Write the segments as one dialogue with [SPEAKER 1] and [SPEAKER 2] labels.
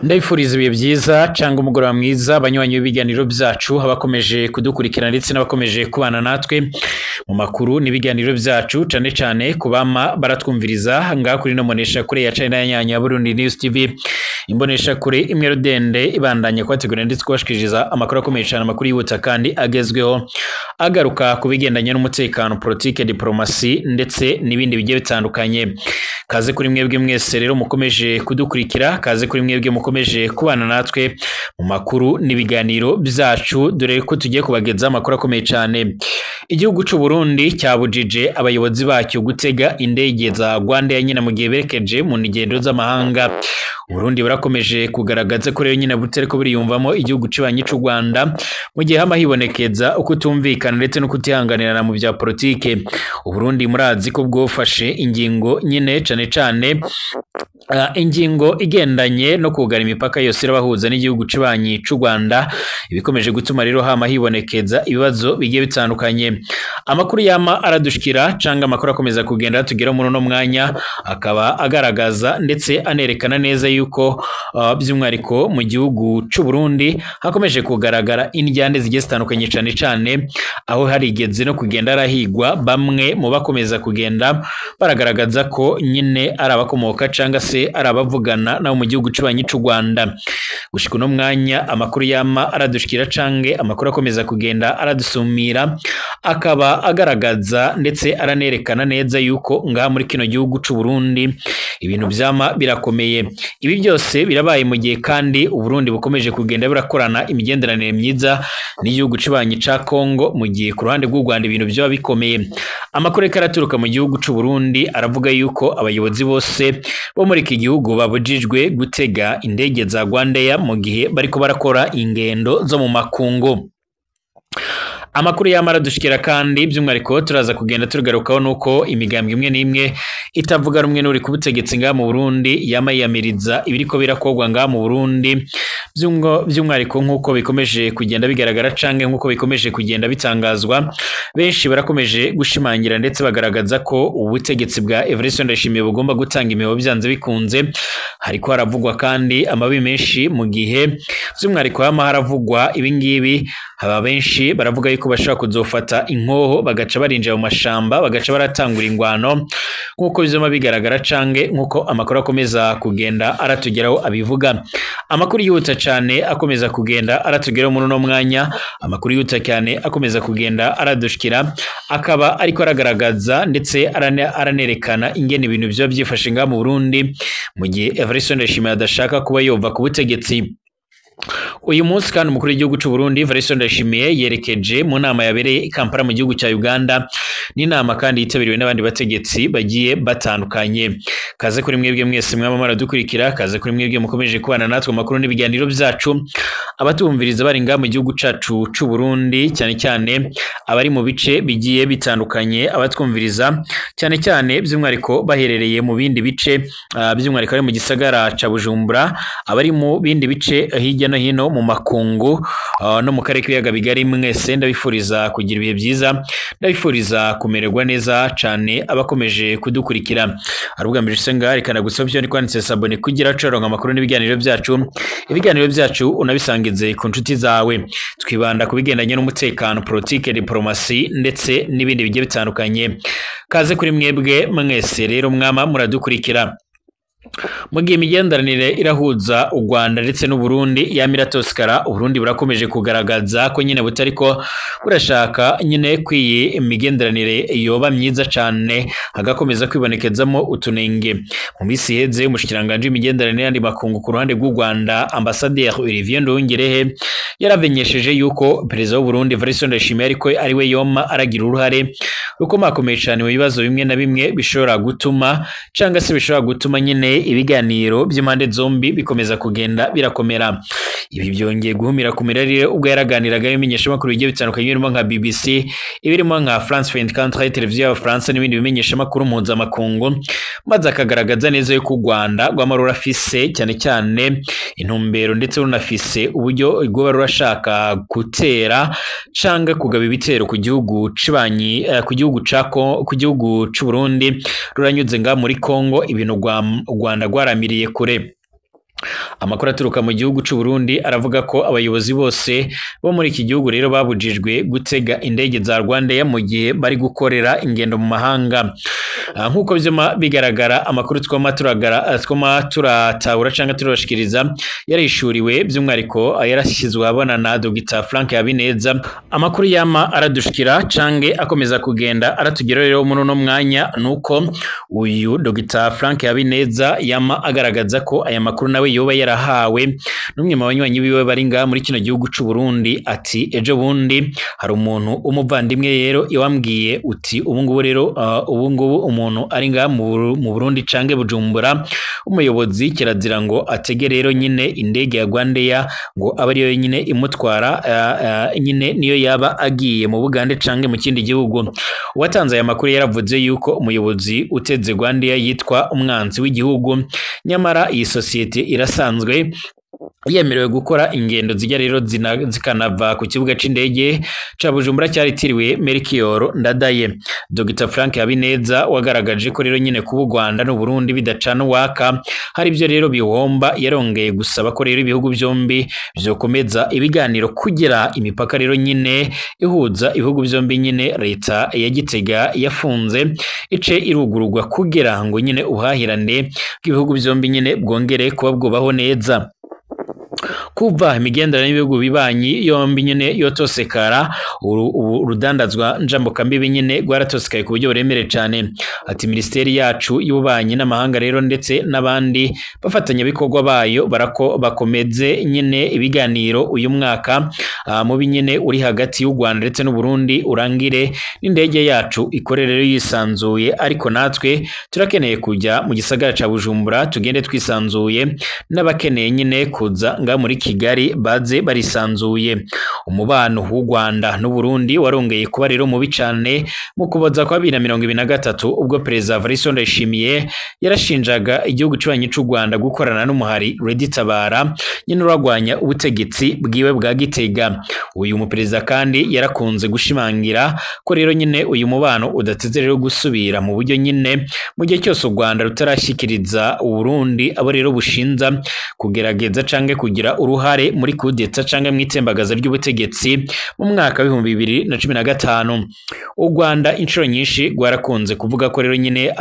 [SPEAKER 1] Ndabifuriza ibihe byiza cyangwa umugoroba mwiza abanywanyi b'ibiganiro byacu, abakomeje kudukurikirana ndetse n'abakomeje kubana natwe mu makuru n'ibiganiro byacu, cane cane kubama baratwumviriza ngaha kuri no mbonesha kure ya China ya Nyanya Burundi News TV, imbonesha kure imwe rudende ibandanye kubategurira ndetse kubashikiriza amakuru akomeye cyane, amakuru yihuta kandi agezweho, agaruka ku bigendanye n'umutekano, politike, diplomasi ndetse n'ibindi bigiye bitandukanye. Kaze kuri mwebwe mwese rero mukomeje kudukurikira, kaze kuri mwebwe mukomeje kubana natwe mu makuru n'ibiganiro byacu, dore ko tugiye kubageza amakuru akomeye cyane. Igihugu c'u Burundi cyabujije abayobozi bacyo gutega indege za Rwanda ya nyina mu gihe berekeje mu ngendo z'amahanga. Burundi burakomeje kugaragaza ko rero nyina butariko buriyumvamo igihugu cibanyi c'u Rwanda mu gihe hama hibonekeza ukutumvikana ndetse no kutihanganirana mu bya politike. Uburundi murazi ko bwofashe ingingo nyine cane cane ingingo igendanye no kugara imipaka yose irabahuza n'igihugu cibanyi c'u Rwanda, ibikomeje gutuma rero hama hibonekeza ibibazo bigiye bitandukanye. Amakuru yama aradushikira canga amakuru akomeza kugenda tugera muri uno mwanya akaba agaragaza ndetse anerekana neza yuko by'umwihariko mu gihugu c'u Burundi hakomeje kugaragara indyane zigiye zitandukanye, cane cane aho harigeze no kugenda arahigwa bamwe mu bakomeza kugenda baragaragaza ko nyine ari abakomoka canga se ari abavugana nabo mu gihugu cibanyi c'u Rwanda. Gushika uno mwanya amakuru yama aradushikira cange amakuru akomeza kugenda aradusumira akaba agaragaza ndetse aranerekana neza yuko ngaha muri kino gihugu c'u Burundi ibintu vyama birakomeye. Ibi byose birabaye mu gihe kandi Uburundi bukomeje kugenda burakorana imigenderanire myiza n'igihugu cibanyi ca Kongo, mu gihe ku ruhande rw'u Rwanda ibintu vyoba bikomeye. Amakuru araturuka mu gihugu c'u Burundi aravuga yuko abayobozi bose bo muri iki gihugu babujijwe gutega indege za Rwandair mu gihe bariko barakora ingendo zo mu makungu. Amakuru yamara dushikira kandi by'umwihariko turaza kugenda tugarukaho nuko imigambwe imwe n'imwe itavuga rumwe n'uri kubutegetsi ngaha mu Burundi yama yiyamiriza ibiriko birakorwa ngaha mu Burundi, by'umwihariko nk'uko bikomeje kugenda bigaragara canke nk'uko bikomeje kugenda bitangazwa. Benshi barakomeje gushimangira ndetse bagaragaza ko ubutegetsi bwa Evariste Ndayishimiye bugomba gutanga imihoho byanze bikunze. Hariko haravugwa kandi amabi menshi mu gihe by'umwihariko hama haravugwa ibingibi, haba benshi baravuga yuko bashobora kuzofata inkoho bagaca barinjira mu mashamba bagaca baratangura ingwano nk'uko bizoma bigaragara canke nk'uko amakuru akomeza kugenda aratugeraho abivuga. Amakuru yihuta cane akomeza kugenda aratugeraho muri uno mwanya, amakuru yihuta cyane akomeza kugenda aradushikira akaba ariko aragaragaza ndetse aranerekana ingene ibintu vyoba vyifashe ngaha mu Burundi mu gihe Evariste Ndayishimiye adashaka kuba yova ku butegetsi. Uyu munsi kandi umukuru w'igihugu c'u Burundi Evariste Ndayishimiye yerekeje mu nama yabereye i Kampala mu gihugu ca Uganda, n'inama kandi yitabiriwe n'abandi bategetsi bagiye batandukanye. Kaze kuri mwebwe mwese mwama maradukurikira, kaze kuri mwebwe mukomeje kubana natwe mu makuru n'ibiganiro byacu, abatumviriza bari ngaha mu gihugu cacu c'u Burundi, cyane cyane abari mu bice bigiye bitandukanye, abatwumviriza cyane cyane by'umwihariko baherereye mu bindi bice, by'umwihariko ari mu gisagara ca Bujumbura, abari mu bindi bice hirya no hino mu makungu no mu karere k'ibiyaga bigari, mwese ndabifuriza kugira ibihe byiza, ndabifuriza kumererwa neza cane abakomeje kudukurikira. Arubwa mbere senga rekana gusaba byo kwanditse sabone kugira coronka amakuru n'ibiganiro byacu. Ibiganiro byacu unabisangize ku nshuti zawe. Twibanda ku bigendanye n'umutekano, politike, diplomasi ndetse n'ibindi bigiye bitandukanye. Kaze kuri mwebwe mwese rero mwama muradukurikira. Mu gihe imigenderanire irahuza u Rwanda ndetse n'u Burundi yamira tosikara, Uburundi burakomeje kugaragaza ko nyine butariko burashaka nyine kwiyi imigenderanire yoba myiza cane, hagakomeza kwibonekezamo utunenge. Mu minsi iheze umushikiranganje w'imigenderanire y'andi makungu ku ruhande rw'u Rwanda, Ambassadeur Olivier Nduhungirehe, yaramenyesheje yuko perezida w'u Burundi Evariste Ndayishimiye ariko ari we yoma aragira uruhare rukomakomeye cane mu bibazo bimwe na bimwe bishobora gutuma canga se bishobora gutuma nyine ibiganiro by'impande zombi bikomeza kugenda birakomera. Ibi byongeye guhumira ku mirarire ubwo yaraganiraga n'ibimenyeshamakuru bigiye bitandukanye birimo nka BBC, ibirimo nka France 24, televiziyo y'Abafaransa n'ibindi bimenyeshamakuru mpuzamakungu, maze akagaragaza neza yuko u Rwanda rwama rurafise cyane cyane intumbero ndetse runafise uburyo rwoba rurashaka gutera canke kugaba ibitero ku gihugu cibanyi, ku gihugu ca ku gihugu c'u Burundi ruranyuze nga muri Kongo, ibintu u Rwanda rwaramiriye kure. Amakuru aturuka mu gihugu c'u Burundi aravuga ko abayobozi bose bo muri iki gihugu rero babujijwe gutega indege za Rwandair mu gihe bari gukorera ingendo mu mahanga. Nk'uko vyuma bigaragara, amakuru twama turagara twama turatahura canke turabashikiriza yarishuriwe by'umwariko yarashyizwe ahabona na Dr Frank Habineza. Amakuru yama aradushikira canke akomeza kugenda aratugera rero muri uno mwanya nuko uyu Dr Frank Habineza yama agaragaza ko aya makuru nawe yoba yarahawe n'umwe mu banywanyi biwe bari ngaha muri kino gihugu c'u Burundi. Ati ejo bundi hari umuntu umuvandimwe rero iwambwiye uti ubu ngubu rero ubu ngubu umuntu ari ngaha mu Burundi canke Bujumbura umuyobozi kirazira ngo atege rero nyine indege ya Rwandair ngo abe ariyo nyine imutwara nyine niyo yaba agiye mu Bugande canke mu kindi gihugu. Uwatanze aya makuru yaravuze yuko umuyobozi uteze Rwandair yitwa umwanzi w'igihugu, nyamara iyi sosiyete irasanzwe yemerewe gukora ingendo zijya rero zikanava ku kibuga c'indege ca Bujumbura cyaritiriwe Melchior Ndadaye. Dr Frank Habineza wagaragaje ko rero nyine kuba u Rwanda n'u Burundi bidacana uwaka hari ibyo rero bihomba, yarongeye gusaba ko rero ibihugu byombi vyokomeza ibiganiro kugira imipaka rero nyine ihuza ibihugu byombi nyine leta ya Gitega yafunze ice irugururwa kugira ngo nyine ubuhahirane bw'ibihugu byombi nyine bwongere kuba bwubaho neza. Kuva imigenderanire y'ibihugu bibanyi yombi nyine yotosekara, urudandazwa njambukambibi nyine rwaratosekaye ku buryo buremere cyane. Ati minisiteri yacu y'ububanyi n'amahanga rero ndetse n'abandi bafatanyabikorwa bayo barako bakomeze nyine ibiganiro uyu mwaka mubi nyine uri hagati y'u Rwanda ndetse n'u Burundi urangire n'indege yacu ikorere rero yisanzuye, ariko natwe turakeneye kujya mu gisagara ca Bujumbura tugende twisanzuye, n'abakeneye nyine kuza nga muri Kigali baze barisanzuye. Umubano w'u Rwanda n'u Burundi warongeye kuba rero mubi cane mu Kuboza kwa 2023 ubwo Perezida Evariste Ndayishimiye yarashinjaga igihugu cy'ubanyi c'u Rwanda gukorana n'umuhari Red Tabara nyine uragwanya ubutegetsi bwiwe bwa Gitega. Uyu muperezida kandi yarakunze gushimangira ko rero nyine uyu mubano udateze rero gusubira mu buryo nyine mu gihe cyose u Rwanda rutarashyikiriza u Burundi abo rero bushinza kugerageza canke kugira uruhare muri kudeta canke mu itembagaza ry'ubutegetsi mu mwaka w'ibihumbi 2015. U Rwanda inshuro nyinshi rwarakunze kuvuga ko rero nyine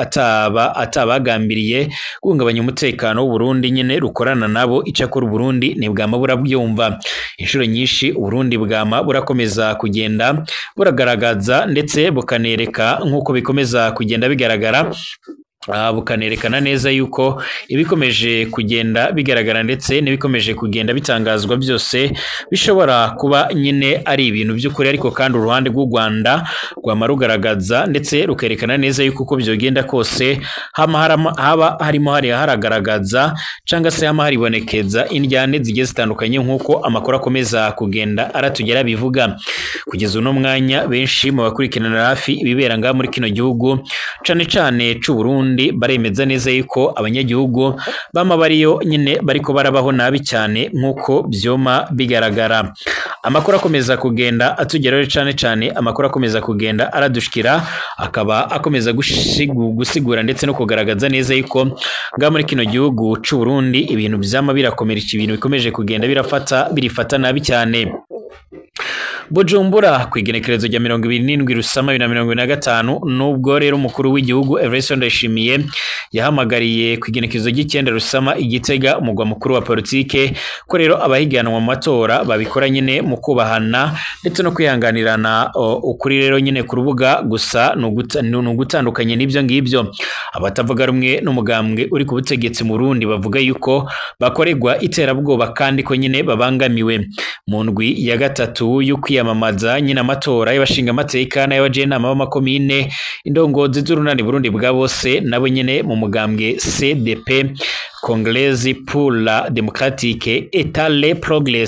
[SPEAKER 1] atabagambiriye guhungabanya umutekano w'u Burundi nyine rukorana nabo, icakora u Burundi ntibwama burabyumva. Inshuro nyinshi u Burundi bwama burakomeza kugenda buragaragaza ndetse bukanereka nk'uko bikomeza kugenda bigaragara, bukanerekana neza yuko ibikomeje kugenda bigaragara ndetse n'ibikomeje kugenda bitangazwa byose bishobora kuba nyine ari ibintu by'ukuri, ariko kandi uruhande rw'u Rwanda rwama rugaragaza ndetse rukerekana neza yuko uko byogenda kose haba harimo haragaragaza cyangwa se hama haribonekeza indyane zigiye zitandukanye nk'uko amakuru akomeza kugenda aratugera bivuga. Kugeza uno mwanya benshi mu bakurikiranira hafi ibibera ngaha muri kino gihugu cane cane c'u Burundi baremeza neza yuko abanyagihugu bama bariyo nyine bariko barabaho nabi cyane nk'uko byoma bigaragara. Amakuru akomeza kugenda atugeraho cane cane, amakuru akomeza kugenda aradushikira akaba akomeza gusigura ndetse no kugaragaza neza yuko ngaha muri kino gihugu c'u Burundi ibintu vyama birakomera, ibintu bikomeje kugenda birifata nabi cyane. Bujumbura ku igenekerezo rya 27 Rusama 2025, nubwo rero umukuru w'igihugu Evariste Ndayishimiye yahamagariye ku igenekerezo ry'icenda Rusama Igitega umugwa mukuru wa politike ko rero abahiganwa mu matora babikora nyine mu kubahana ndetse no kwihanganirana ukuri rero nyine ku rubuga, gusa ni ugutandukanye n'ibyo ngibyo. Abatavuga rumwe n'umugambwe uri ku butegetsi mu Burundi bavuga yuko bakorerwa iterabwoba kandi ko nyine babangamiwe. Mu ndwi ya gatatu y'ukwiyamamaza nyine amatora y'abashinga amateka n'ay'abajenama b'amakomine, indongozi z'urunani Burundi bwa bose nabo nyine mu mugambwe CDP Congrès pour la démocratique et le progrès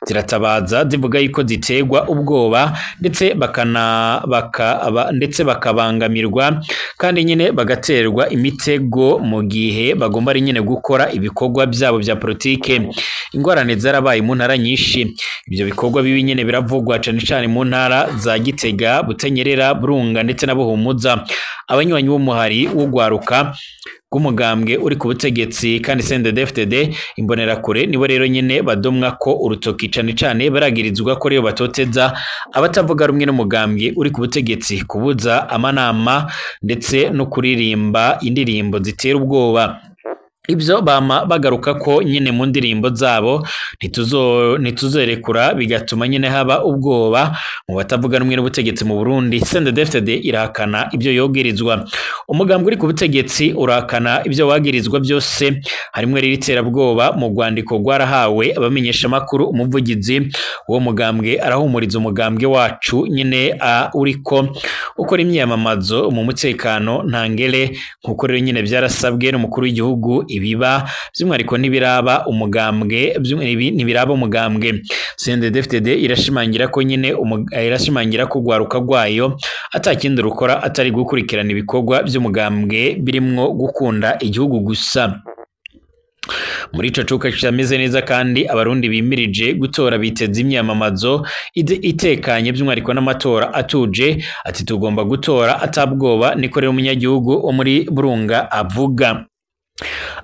[SPEAKER 1] ziratabaza zivuga yuko ziterwa ubwoba ndetse ndetse bakabangamirwa kandi nyine bagaterwa imitego mu gihe bagomba ari nyine gukora ibikorwa byabo bya politike. Ingorane zarabaye mu ntara nyinshi, ibyo bikorwa bibi nyine biravugwa cane cane mu ntara za Gitega, Butanyerera, Burunga ndetse na Buhumuza. Abanywanyi b'umuhari w'ugwaruka rw'umugambwe uri ku butegetsi kandi CNDD-FDD imbonerakure nibo rero nyene badomwa ko urutoki cane cane baragirizwa ko rero batoteza abatavuga rumwe n'umugambwe uri ku butegetsi, kubuza amanama ndetse no kuririmba indirimbo zitera ubwoba. Ibyo bama bagaruka ko nyine mu ndirimbo zabo ntituzorekura, bigatuma nyine haba ubwoba mu batavuga rumwe n'ubutegetsi mu Burundi. CNDD-FDD irahakana ibyo yogirizwa. Umugambwe uri ku butegetsi urahakana ibyo wagirizwa byose, harimwo rero iterabwoba. Mu rwandiko rwarahawe abamenyeshamakuru, umuvugizi w'uwo mugambwe arahumuriza umugambwe wacu nyine uriko ukora imyiyamamazo mu mutekano ntangere, nkuko rero nyine byarasabwe n'umukuru w'igihugu. Ibiba by'umwihariko ntibiraba umugambwe, ntibiraba umugambwe. CNDD-FDD irashimangira ko nyine irashimangira ko urwaruka rwayo atakindi rukora atari gukurikirana ibikorwa by'umugambwe birimwo gukunda igihugu gusa. Muri ico cuka kitameze neza kandi abarundi bimirije gutora biteza imyamamazo itekanye by'umwihariko n'amatora atuje. Ati tugomba gutora atabwoba, niko rero umunyagihugu wo muri Burunga avuga.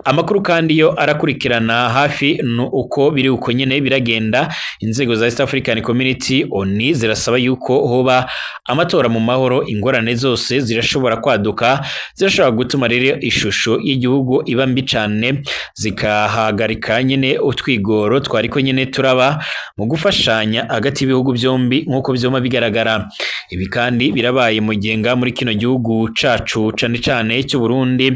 [SPEAKER 1] Amakuru kandi yo arakurikirana hafi uko biri uko nyene biragenda. Inzego za East African Community ONU zirasaba yuko hoba amatora mu mahoro. Ingorane zose zirashobora kwaduka, zirashobora gutuma rero ishusho y'igihugu iba mbi cane, zikahagarika nyene utwigoro twariko nyene turaba mu gufashanya hagati y'ibihugu byombi nk'uko vyoma bigaragara. Ibi kandi birabaye mu gihe nga muri kino gihugu cacu cane cane cy'u Burundi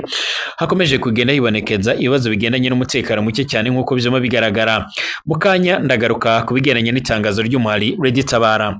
[SPEAKER 1] hakomeje kugenda hibonekeza ibibazo bigendanye n'umutekano muke cyane nk'uko vyoma bigaragara. Mu kanya ndagaruka ku bigendanye n'itangazo ry'umuhari Red Tabara.